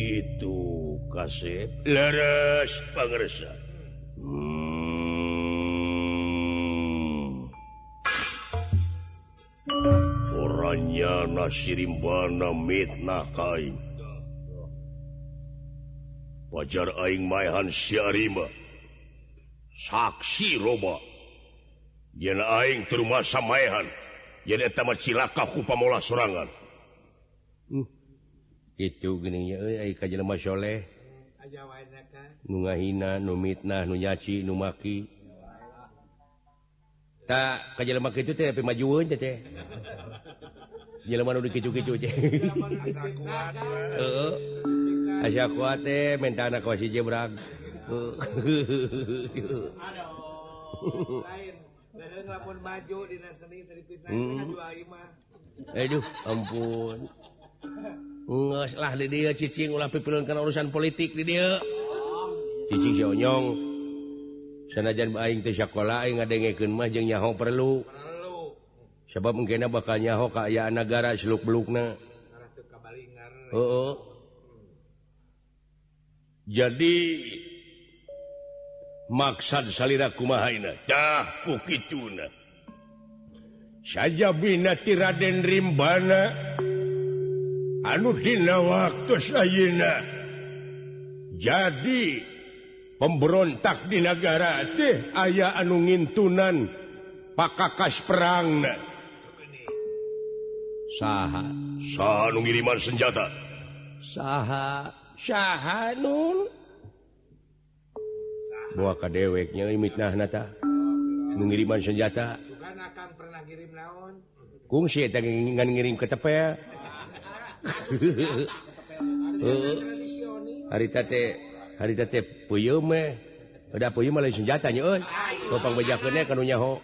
Kitu kasep leres pangersa. Orangnya nasirimbana mitnah kain. Wajar aing maehan si Arima. Saksi loba. Yen aing teu rumasa maehan, yen eta mah cilaka ku pamolah sorangan. Kitu geuning nya euy ai ka jelema soleh. Nu ngahina, nu mitnah, nu nyaci, nu maki. Tak ka jelema kitu teh pimajueun teh. Jelema nu dikicu-kicu teh. Heeh. Asa kuat teh mentana ka si jebrag. Aduh. Lain, leuheung lamun maju dina seni teh dipitnah ngajual imah. Aduh, ampun. Geus lah di dieu cicing ulah pipilun kana urusan politik di dieu. Cicing si Onyong. Sanajan aing teu sakola aing ngadengekeun mah jeung nyaho perlu. Sebab mungkinna bakal nyaho kaayaan nagara seluk-belukna. Heeh. Jadi maksad salira kumaha ina? Tah ku kituna. Sajabina ti Raden Rimbana anu dina waktu ayeuna jadi pemberontak di nagara teh aya anu ngintunan pakakas perangna. Saha? Saha nu ngiriman senjata? Saha? Saha nun? Bawa ka dewek nya mitnahna tah. Nu ngiriman senjata. Sugan akang pernah ngirim naon? Kungsi eta ngan ngirim ke tepel. Harita teh peuyeum meh. Udah peuyeum mah lain senjata nya euy. Topang bejakeun ka nu nyaho.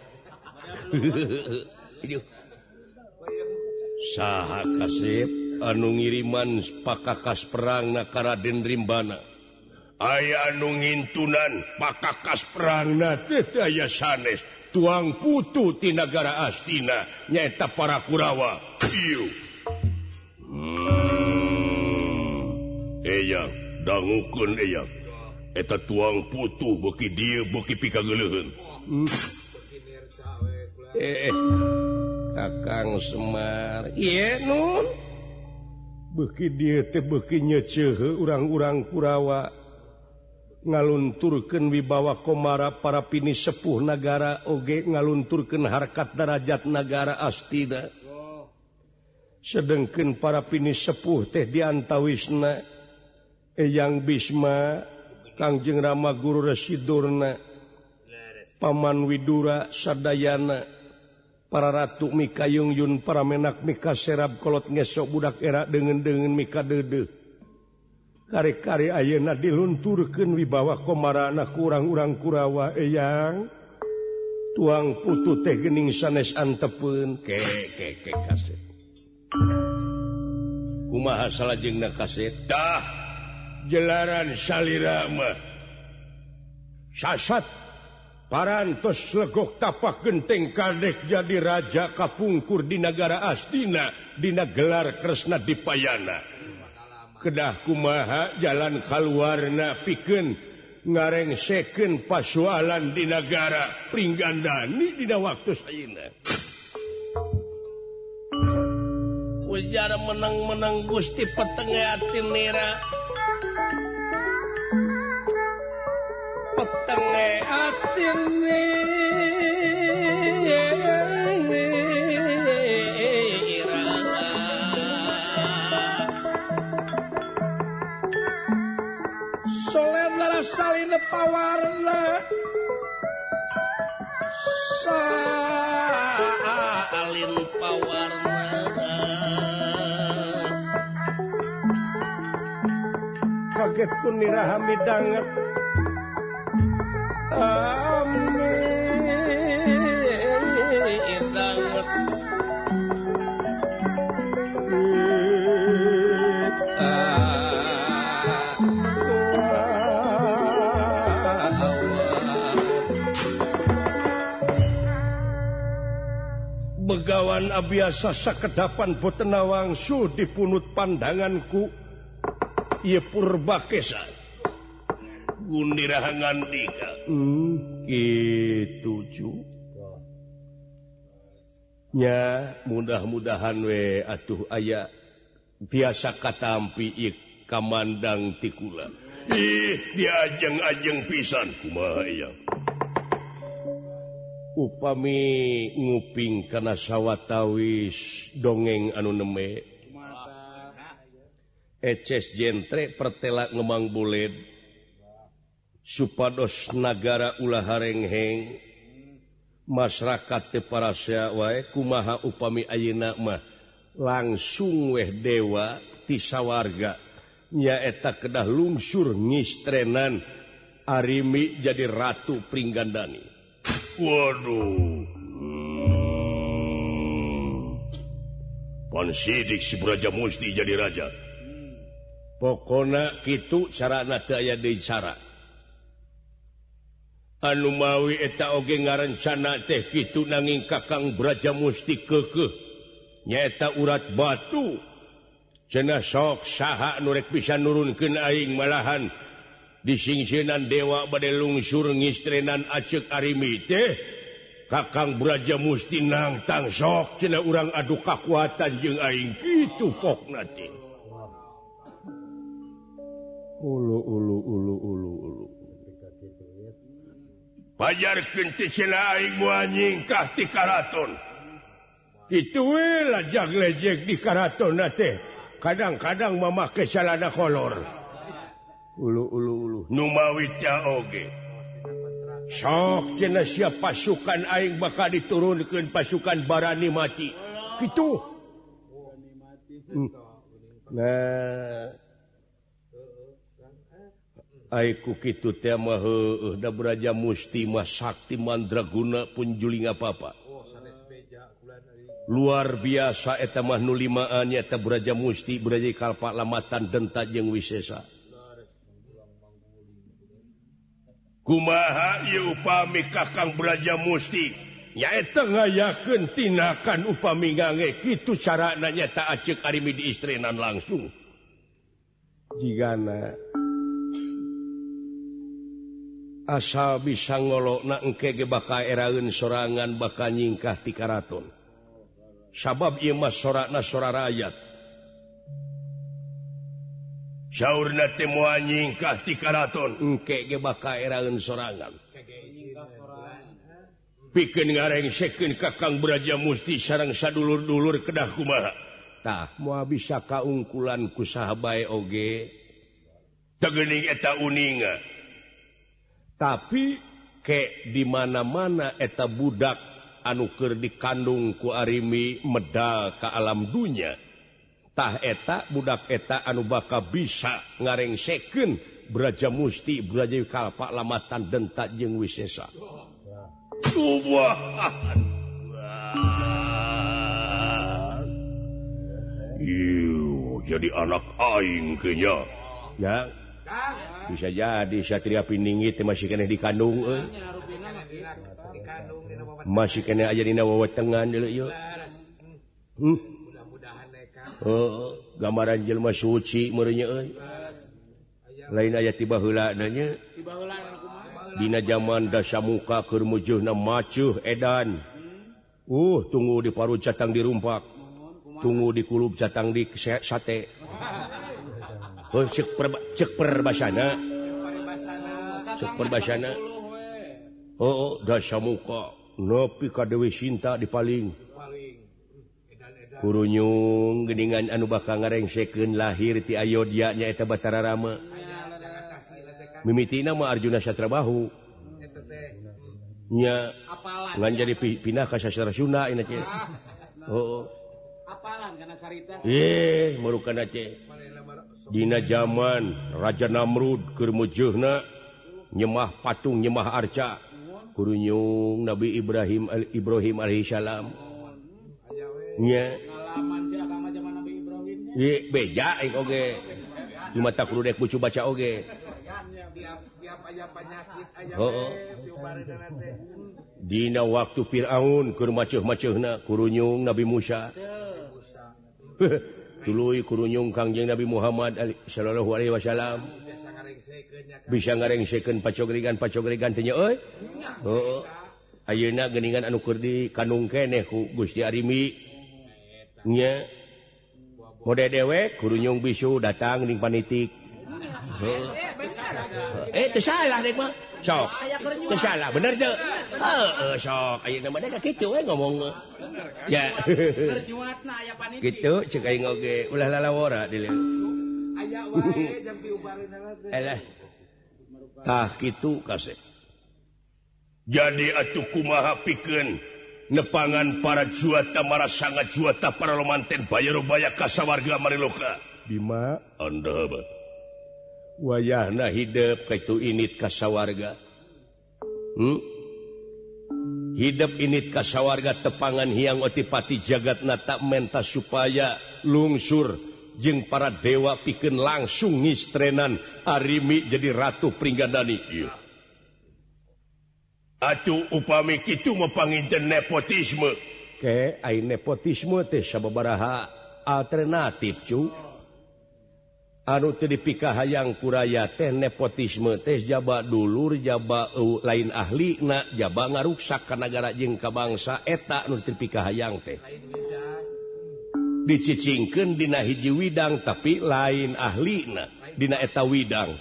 Saha kasep anu ngiriman pakakas perangna ka Raden Rimbana? Aya anu ngintunan pakakas perangna teh teu aya sanes tuang putu ti nagara Astina nyaeta para Kurawa. Ieu. Eyang dangukeun eyang. Eta tuang putu beuki dieu beuki pikageuleuheun. Kakang Semar. Ieu nun. Beuki dieu teh beuki nyeceuh urang-urang Kurawa. Ngalunturkeun wibawa komara para pini sepuh nagara oge ngalunturkeun harkat darajat nagara Astina. Sedengkeun para pini sepuh teh diantawisna Eyang Bisma, Kangjeng Rama Guru Resi Durna, Paman Widura Sadayana, para ratu Mika Yungyun, para menak Mika Serab kolot ngesok budak era deungeun-deungeun Mika deudeuh. Kari-kari ayeuna dilunturkeun wibawa komarana ku urang-urang Kurawa eyang. Tuang putu teh geuning sanes antepeun ke ke ke kaset. Kumaha salajengna kaset? Tah jelaran salira mah sasat parantos legok tapak genteng kadek jadi raja kapungkur di nagara Astina dina gelar Kresna Dipayana. Kedah kumaha jalan kaluarna pikeun ngarengsekeun pasualan di nagara Pringgandani dina waktu ayeuna. Ujar menang-menang Gusti petenge atinira. Petenge atinira. Soledara salin pawarna. Salin pawarna. Kaget ku niraha midanget. Amidanget. Begawan abiasa sakedapan boten wangsu dipunut pandanganku Ieu Purbakesa Gundira ngandika. Kitu cu. Nya mudah-mudahan we atuh aya biasa katampi ieu kamandang ti kula. Ih, diajeng-ajeng pisan kumaha ieu. Upami nguping kana sawatawis dongeng anu neme. Eces jentre pertela ngemang buled supados nagara ulah harengheng masyarakat teu parasea wae kumaha upami ayeuna mah langsung weh dewa ti sawarga nyaeta kedah lungsur ngistrenan Arimi jadi ratu Pringgandani. Waduh. Pan sidik si Braja Musti jadi raja. Pokona kitu carana teu aya deui cara. Anu mawi eta oge ngarencana teh kitu nanging Kakang Braja Musti keukeuh nyaeta urat batu. Cenah sok saha nu rek bisa nurunkeun aing malahan disingsieunan dewa bade lungsur ngistrenan aceuk Arimi teh Kakang Braja Musti nangtang sok cenah urang adu kakuatan jeung aing kitu pokna teh. Ulu ulu ulu ulu ulu. Pajarkeun teh cenah aing moal nyingkah ti karaton. Kitu we lajag lejek di karaton teh. Kadang-kadang mamake salana kolor. Ulu ulu ulu. Nu mawi teh oge. Sok cenah siap pasukan aing bakal diturunkeun pasukan barani mati. Kitu. Nah. Aiku kitu teh mah heueuh da Braja Musti mah sakti mandraguna pun juling apa-apa. Luar biasa eta mah nu limaan nyaeta Braja Musti, Braja Kalpa Lamatan Denta jeung Wisesa. Kumaha ieu upami Kakang Braja Musti nyaeta ngayakeun tinakan upami ngange kitu carana nyaeta aceuk Arimi diistrenan langsung. Jigana asal bisa ngolokna engke ge bakal eraeun sorangan bakal nyingkah ti karaton. Sabab ieu mah sorakna sora rakyat. Saurna teh moal nyingkah ti karaton engke ge bakal eraeun sorangan. Pikeun ngarengsekeun Kakang Braja Musti sareng sadulur-dulur kedah kumaha. Tah moal bisa kaungkulan ku saha bae oge. Teu geuning eta uninga. Tapi ke di mana-mana eta budak anu keur dikandung ku Arimi medal ka alam dunya. Tah eta budak eta anu bakal bisa ngarengsekeun Braja Musti, Braja Kalpa Lamatan Denta jeung Wisesa. Iu, jadi anak aing kenya. Ya. Bisa jadi Satria Piningit masih keneh dikandung euy. Masih keneh aya dina wewetengan deuleu ieu. Heeh, gambaran jelema suci meureun nya euy. Lain aya ti baheula nya. Dina zaman Dasamuka keur mujeuhna macuh edan. Tunggu di parut catang dirumpak. Tunggu di kulub catang di sate. Oh, cek perbasana. Cek perbasana. Oh, Dasamuka nepi ka Dewi Sinta dipaling. Kurunyung geuningan anu bakal ngarengsekeun lahir ti Ayodhya nyaeta Batara Rama. Mimitina mah Arjuna Satrabahu. Nya ngan jadi pindah ka sastra Sunda ini teh. Oh. Apalan kana carita? Merukan teh. Dina zaman Raja Namrud keur mujeuhna nyemah patung nyemah arca. Kurunyung Nabi Ibrahim Ibrahim alaihissalam. Nya ngalaman sih akang mah zaman Nabi Ibrahim nya. Ye beja aing oge. Cuma tak kudu dek bucu baca oge. Tiap aya penyakit aya teh. Dina waktu Firaun keur maceuh-maceuhna kurunyung Nabi Musa. Tuluy kurunyung Kangjeng Nabi Muhammad sallallahu alaihi wasallam. Bisa ngarengsekeun pacogrigan-pacogrigan teh nya euy. Heeh. Ayeuna geuningan anu keur di kandung keneh ku Gusti Arimi. Nya. Mode dewek kurunyung bisu datang ning panitik. Eh teu salah dek mah. Sok. Teu salah bener teu? Heeh sok ayeuna mah dek kitu we ngomong. Ya. Kitu cek aing oge ulah lalawora dieu. Aya wae jam piubareunana teh. Elah. Tah kitu kasep. Jadi atuh kumaha pikeun nepangan para juata marasanga juata para lomanten bayarubaya kasawarga mariloka. Bima anda ba. Wayahna hidep kaitu init kasawarga. Hidep init kasawarga tepangan hiang otipati jagatna tak menta supaya lungsur jeung para dewa pikeun langsung ngistrenan Arimi jadi ratu Pringgandani. Ieu. Atuh upami kitu mah panginten nepotisme. Ke ai nepotisme teh sababaraha alternatif cu. Anu teu dipikahayang ku raya teh nepotisme teh jaba dulur jaba lain ahlina jaba ngaruksak ka nagara jeung ka bangsa eta anu teu dipikahayang teh. Dicicingkeun dina hiji widang tapi lain ahlina dina eta widang.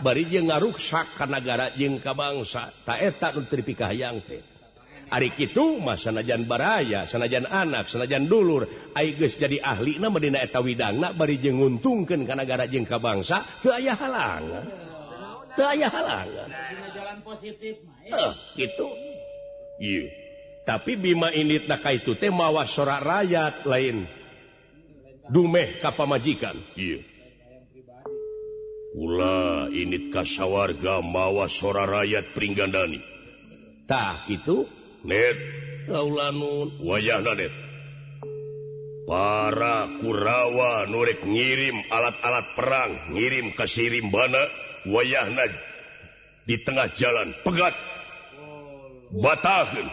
Bari jeung ngaruksak ka nagara jeung ka bangsa ta eta nu teu dipikahayang teh. Ari kitu mah sanajan baraya sanajan anak sanajan dulur ai geus jadi ahlina mah dina eta widangna bari jeung nguntungkeun ka nagara jeung ka bangsa teu aya halangan. Teu aya halangan. Jalan positif mah kitu. Ieu. Tapi Bima initna ka itu teh mawa sorak rakyat lain dumeh ka pamajikan. Ieu. Kula init kasawarga mawa sora rakyat Pringgandani. Tah kitu net kaula nun wayahna net. Para Kurawa nu rek ngirim alat-alat perang ngirim ka si Rimbana wayahna di tengah jalan pegat bataheun.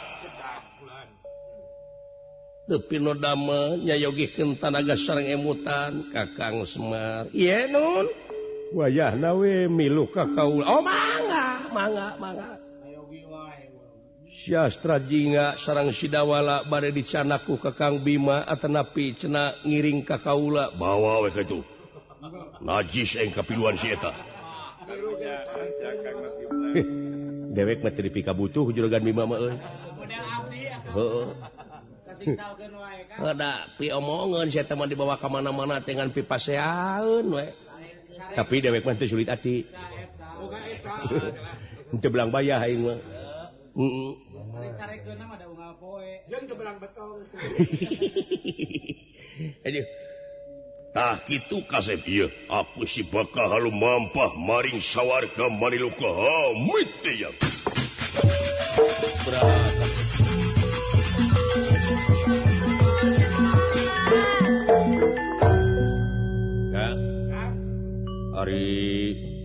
Teu pinodama nyayogikeun tanaga sareng emutan Kakang Semar. Ieu nun wayahna we milu ka kaula. Oh mangga, mangga, mangga. Syastra Jingga sareng Sidawala bade dicanaku ka Kang Bima atanapi cenah ngiring ka kaula. Bawa we ka itu. Najis aing kapiluan si eta. Dewek mah teu dipikabutuh juragan Bima mah euy. Model abdi atuh. Heeh. Kasiksalkeun wae kan. Da piomongeun si eta mah dibawa ka mana-mana teh ngan pipaseaeun we. Tapi dewek mah teu sulit ati. Teu belang bayah aing mah. Heeh. Carekeunna mah da unggal poe. Jeung teu belang betong. Aduh. Tah kitu kasep ieu, aku si bakal halu mampah maring sawarga maniluka hamit teh ya. Ari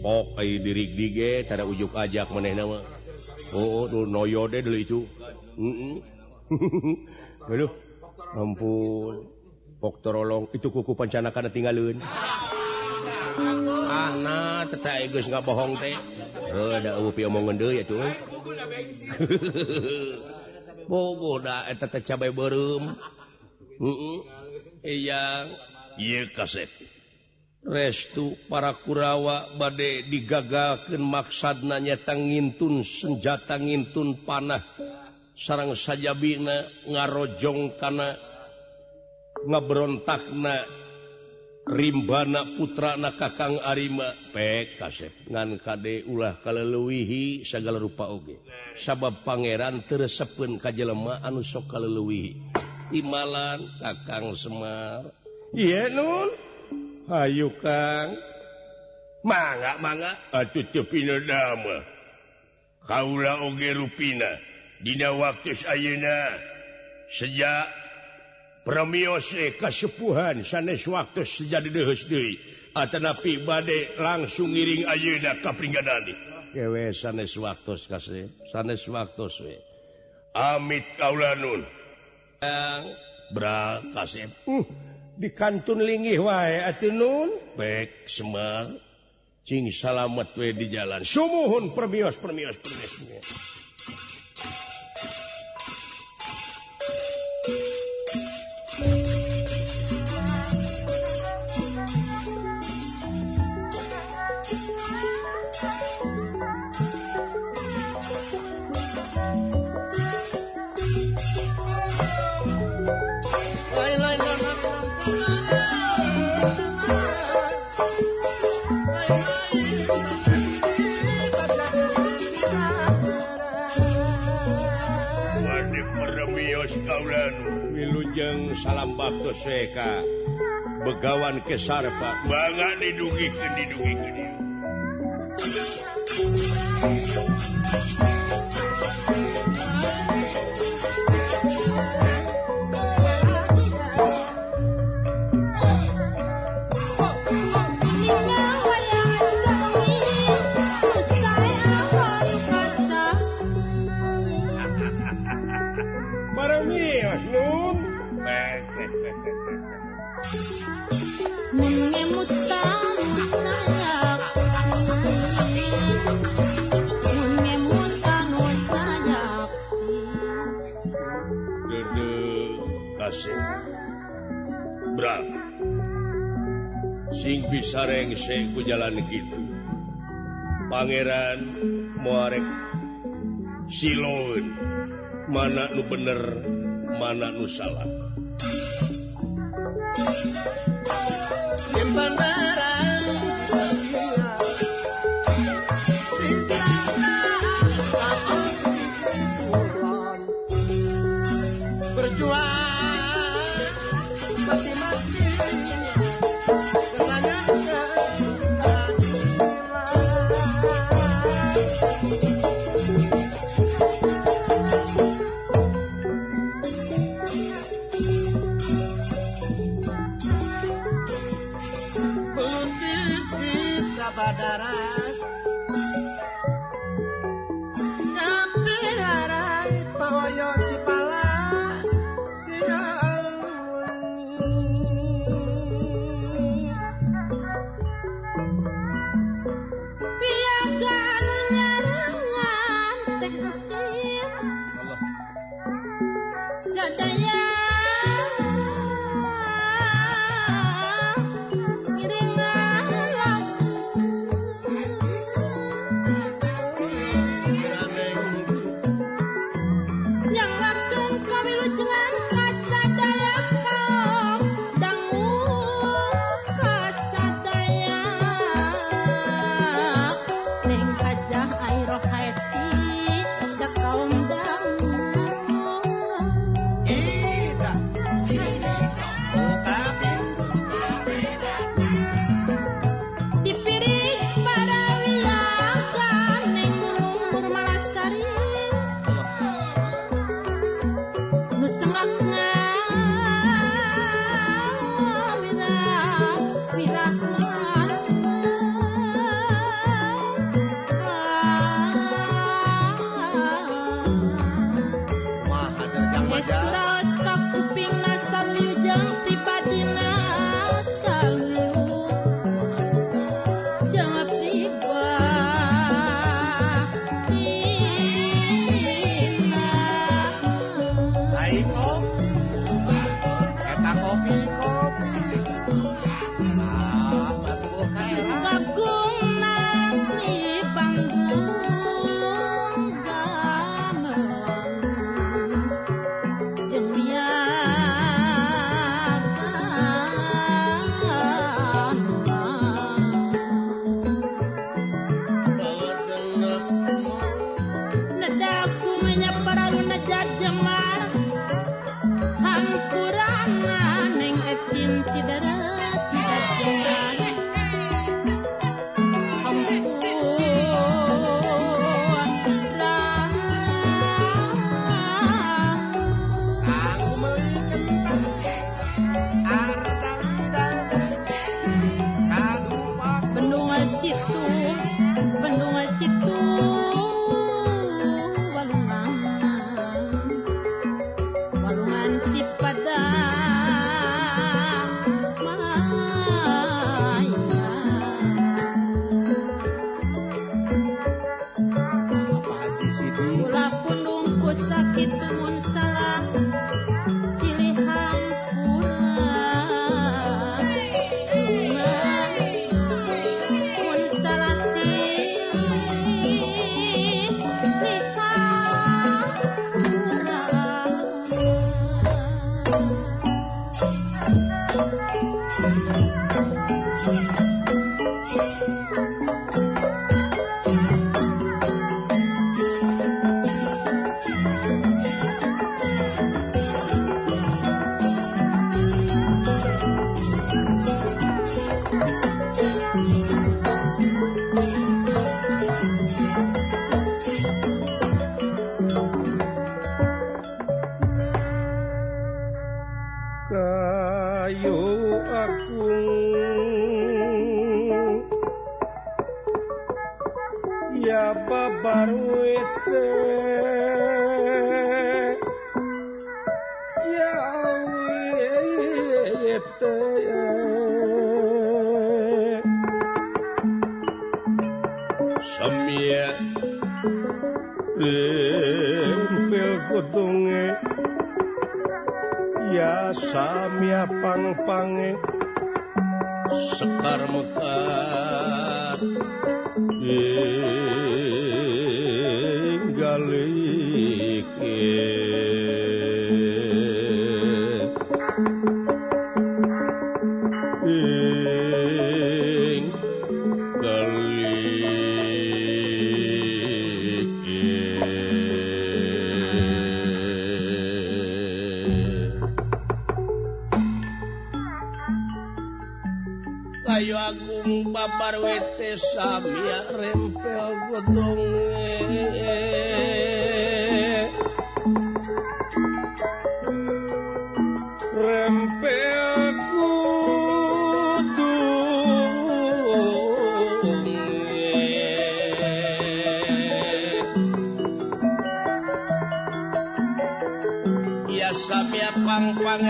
pok ai dirig dige tara ujuk ajak manehna mah. Oh, nu noyo deh dulu itu. Heeh. Aduh, ampun. Pok torolong itu kuku pancanakan tinggalin. Ah nah teh geus ngabohong teh. Heuh da eueuh piomongeun deui atuh. Bogo da eta teh cabe beureum. Heeh. Iya, ieu kasep. Restu para Kurawa bade digagalkeun maksadna nyata ngintun senjata ngintun panah sareng sajabina ngarojong kana ngabrontakna Rimbana putrana Kakang Arima pek kasep ngan kade ulah kaleuwihi sagala rupa oge sabab pangeran teu resepeun ka jelema anu sok kaleuwihi timalan Kakang Semar. Ieu nun. Hayu Kang. Mangga mangga atuh teu pinodama. Kaula oge rupina dina waktu ayeuna sejak premios kasepuhan sanes waktu sejak dideuheus deui atanapi bade langsung ngiring ayeuna ka Pringgandani. Kewe sanes waktos kasih sanes waktos we. Amit kaula nun. Kang bra kasep. Di kantun linggih wae atuh nun. Bek Semar cing salamet we di jalan. Sumuhun permios permios permios. Wilujeng salam baktos seka Begawan Kesarpa bangga didugikeun didugikeun ieu. Sing bisa rengse ku jalan kitu. Pangeran moarek siloeun mana nu bener mana nu salah. Simpan barang berjuang mati-mati.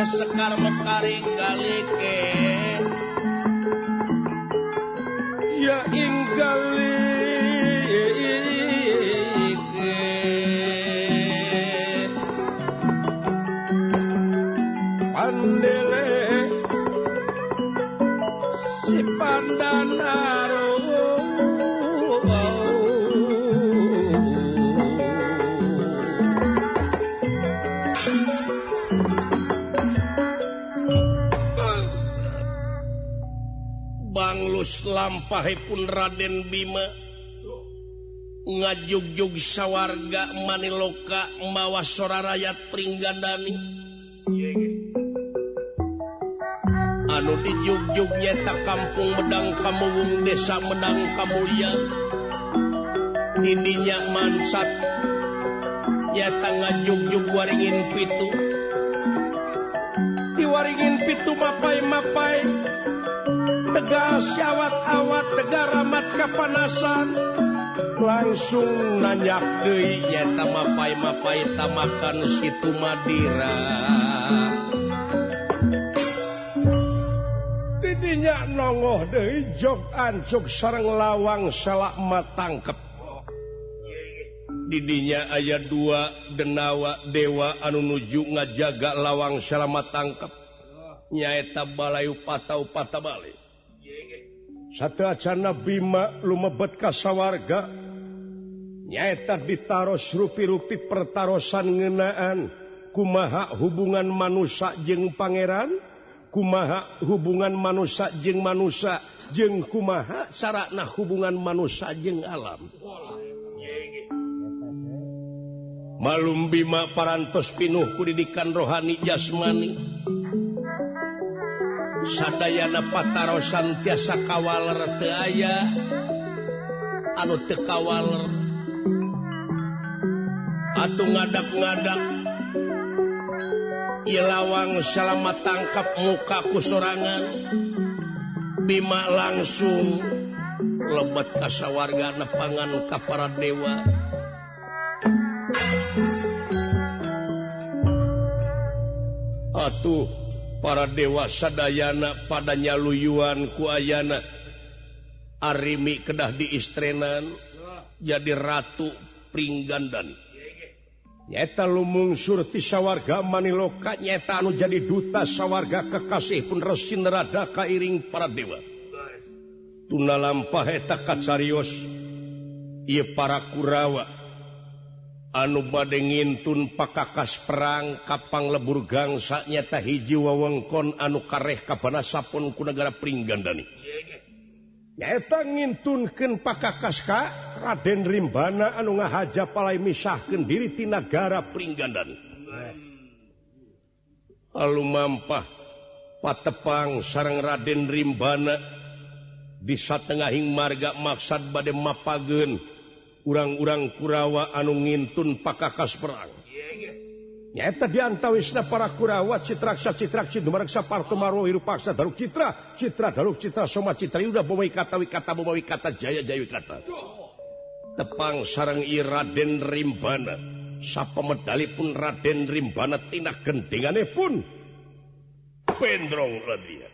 Sekar mekaring galike ya ing galike pandele si pandanaro. Lampahipun Raden Bima ngajugjug sawarga Maniloka mawa sora rakyat Pringgandani anu dijugjug nyeta kampung Medang Kamuwung desa Medang Kamulya didinya mansat nyata ngajugjug waringin pitu diwaringin pitu mapai-mapai tegal syawat-awat tegar amat kapanasan langsung nanyak deui nyata mapai-mapai tamakan situ Madira tidinya nongoh deui jog ancuk sareng lawang salakma tangkep didinya aya dua denawa dewa anu nuju ngajaga lawang salama tangkep nyaeta balayu patau patabali. Sateuacanna Bima lumebet ka sawarga nyaeta ditaros rupi-rupi pertarosan ngeunaan kumaha hubungan manusa jeung pangeran, kumaha hubungan manusa jeung manusa, jeung kumaha carana hubungan manusa jeung alam. Malum Bima parantos pinuh ku didikan rohani jasmani. Sadayana patarosan tiasa kawaler teu aya anu teu kawaler atuh ngadak-ngadak ieu lawang salama tangkap muka ku sorangan Bima langsung lebet ka sawarga nepangan ka para dewa. Atuh para dewa sadayana pada nyaluyuan ku ayana Arimi kedah diistrenan jadi ratu Pringgandani nyata lumungsur ti sawarga Maniloka nyata anu jadi duta sawarga kekasih pun Resi Narada kairing para dewa tuna lampah eta kacarios ieu para Kurawa Anu bade ngintun pakakas perang kapang lebur gangsa nyata hiji wewengkon anu kareh kabana sapun ku negara Pringgandani. Nyaeta ngintunkeun pakakas ka Raden Rimbana anu ngahaja palai misahkeun diri ti nagara Pringgandani. Lalu mampah patepang sareng Raden Rimbana di satengahing marga maksad bade mapageun urang-urang Kurawa anu ngintun pakakas perang. Nyaeta diantawisna para Kurawa Citraksa Citraksi Dumareksa Partomarwo Hirupaksa Daruk Citra Citra Daruk Citra Soma Citra Yuda Bomawi Kata Wikata Bomawi Kata Jaya Jaya Wikata. Tepang sareng I Raden Rimbana. Sapamedalipun Raden Rimbana tina gendingane pun Pendrong Ladria.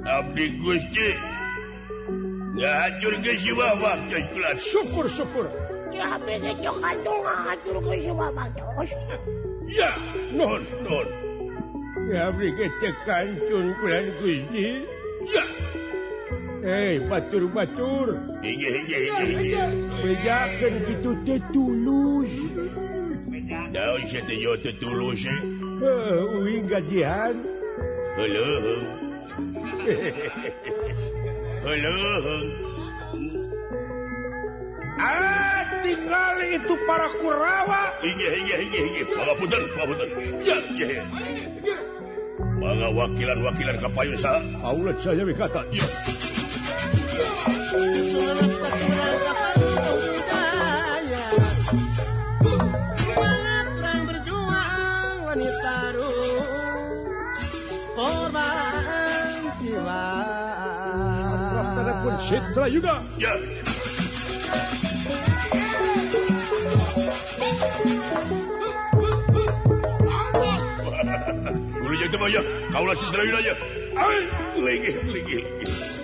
Abdi Gusti ngahacurkeun si Bapak syukur-syukur. Ya, nuhun nuhun. Ya abdi ge teu kancun kulan Gusti. Ya. Batur-batur. Inggih inggih inggih. Bejakeun kitu teh tulus. Daun sia teh yo teh tulus. Heuh, uing gajian. Heuh. Heuh. Ah, tinggal itu para Kurawa. Inggih inggih inggih inggih. Pangapunten, pangapunten. Ya, inggih. Mangga wakilan-wakilan kapayun saha? Kaula jaya wikata. Ya. Citra Yuda. Ya. Guru yang teman ya, kaulah Citra Yuda ya. Ay, lagi, lagi, lagi.